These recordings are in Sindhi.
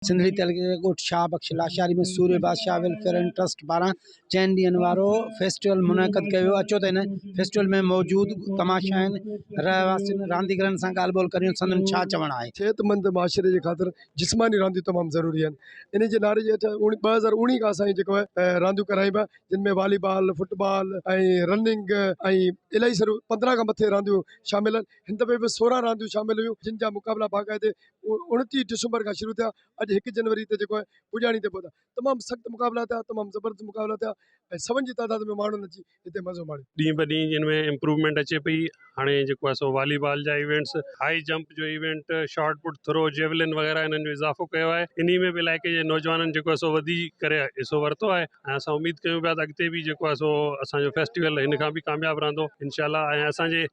سنڌڙي تعلقي جي ڳوٺ شاهه بخش لاشاري ۾ سورهيه بادشاهه ويلفيئر اينڊ ٽرسٽ پاران چئن ڏينهن وارو فيسٽيول منعقد ڪيو ويو اچو ته هن فيسٽيول ۾ موجود تماشائين رهواسين رانديگرن سان ڳالهه ٻولهه ڪريون سندن ڇا چوڻ آهي. صحتمند معاشري جي خاطر جسماني رانديون تمام ضروري آهن ان جي نعري جي هيٺ 2019 کان اسان جيڪو آهي رانديون ڪرايون پيا جن ۾ والي بال فٽ بال ۽ رننگ ۽ الاهي ساريون 15 کان مٿي رانديون شامل آهن هن دفعي به 16 رانديون شامل هيون جن جا مقابلا باقاعدي 29 ڊسمبر کان شروع ٿيا اڄ 1 جنوري تي جيڪو آهي پڄاڻي تي پهتا تمام سخت مقابلا ٿيا تمام زبردست مقابلا ٿيا ۽ سون جي تعداد ۾ ماڻهن اچي هتي مزو ماڻيو. ڏينهن به ڏينهن جن ۾ امپروومينٽ اچي پئي هاڻي جيڪو آهي سو والي بال جا ايونٽس هائي جمپ جو ايونٽ شارٽ پٽ ٿرو جيولن وغيره انهن جو اضافو ڪيو آهي انهي ۾ به علائقي جي نوجوانن جيڪو آهي سو وڌي ڪري حصو ورتو آهي ۽ اسان اميد ڪيون پيا ته اڳتي به جيڪو آهي سو اسان جو فيسٽيول هن کان به ڪامياب رهندو انشاء الله ۽ اسان جي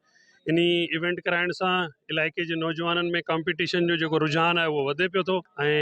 انهي ايونٽ ڪرائڻ سان علائقي جي نوجوانن ۾ ڪامپيٽيشن جو جيڪو رجحان آهي اهو وڌي پيو ٿو ۽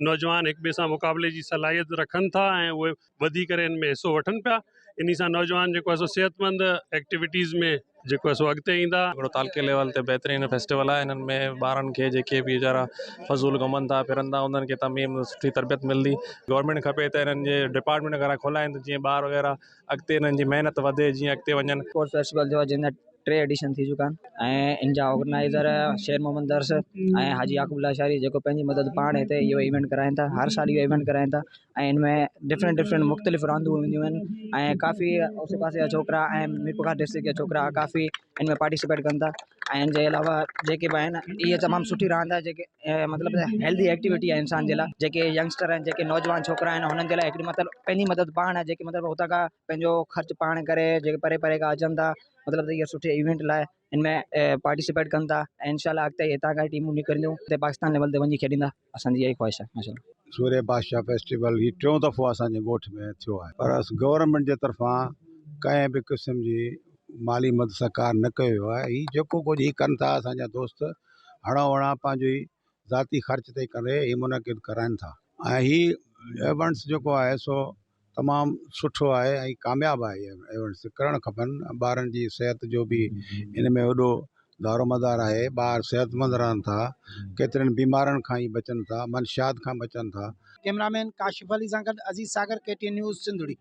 نوجوان هڪ ٻئي سان مقابلي جي صلاحيت رکن ٿا ۽ اهي وڌي ڪري ان ۾ حصو وٺن پيا انهي سان نوجوان جيڪو آهي سو صحت مند ايڪٽيوٽيز ۾ جيڪو آهي سو اڳتي ايندا. هڪڙو تعلقي ليول تي بهترين فيسٽيول آهي انهن ۾ ٻارن کي جيڪي به ويچارا فضول گهمن ٿا ڦرن ٿا انهن کي تمام سٺي تربيت ملندي گورنمينٽ کپي ته انهن جي ڊپارٽمينٽ وغيره کولائين ته جيئن ٻار وغيره اڳتي انهن جي محنت وڌي جيئن اڳتي وڃن. اسپورٽس فيسٽيول ٿيو آهي جنهن جا ٽي ايڊيشن ٿي چڪا آهن ۽ ان جا آرگنائيزر شير محمد درس ۽ حاجي يعقوب لاشاري جيڪو پنهنجي مدد پاڻ هتي اهو ايونٽ ڪرائين ٿا هر سال اهو ايونٽ ڪرائين ٿا ۽ ان ۾ ڊفرنٽ ڊفرنٽ مختلف راندون هونديون آهن ۽ ڪافي آسي پاسي جا ڇوڪرا ۽ ميرپورخاص ڊسٽرڪٽ جا ڇوڪرا ڪافي ان ۾ پارٽيسپيٽ ڪن ٿا ۽ ان جي علاوه جيڪي به آهن اهي تمام سٺي راند آهي جيڪي مطلب هيلدي ايڪٽيوٽي آهي انسان جي لاءِ جيڪي ينگسٽر آهن جيڪي نوجوان ڇوڪرا آهن هنن جي لاءِ هڪڙي مطلب پنهنجي مدد پاڻ آهي جيڪي مطلب هتان کان پنهنجو خرچ پاڻ ڪري جيڪي پري پري کان اچن ٿا مطلب ته اهي سٺي ايونٽ لاءِ ان ۾ پارٽيسپيٽ ڪن ٿا ۽ انشاء الله اڳتي هتان کان ٽيمون نڪرنديون ته پاڪستان ليول تي وڃي کيڏيندا اسان جي اها ئي خواهش آهي ماشاء الله. سورهيه بادشاهه فيسٽيول هي ٽيون دفعو اسان جي ڳوٺ ۾ ٿيو آهي پر گورنمينٽ جي طرفان ڪنهن به قسم جي مالي مدد سهڪار نه ڪيو ويو آهي هي جيڪو ڪجهه هي ڪن ٿا اسان جا دوست هڙان وڙان پنهنجو ئي ذاتي خرچ تي ڪري هي منعقد ڪرائن ٿا ۽ هي ايونٽس جيڪو آهي سو تمام سٺو آهي ۽ ڪامياب آهي اهي ايونٽس ڪرڻ کپن ٻارن جي صحت جو به ان ۾ وڏو دارومدار آهي ٻار صحتمند رهن ٿا ڪيترن بيمارين کان ئي بچن ٿا منشيات کان بچن ٿا. ڪئميرا مين ڪاشف علي سان گڏ Aziz Sagar K T N news Sindhri.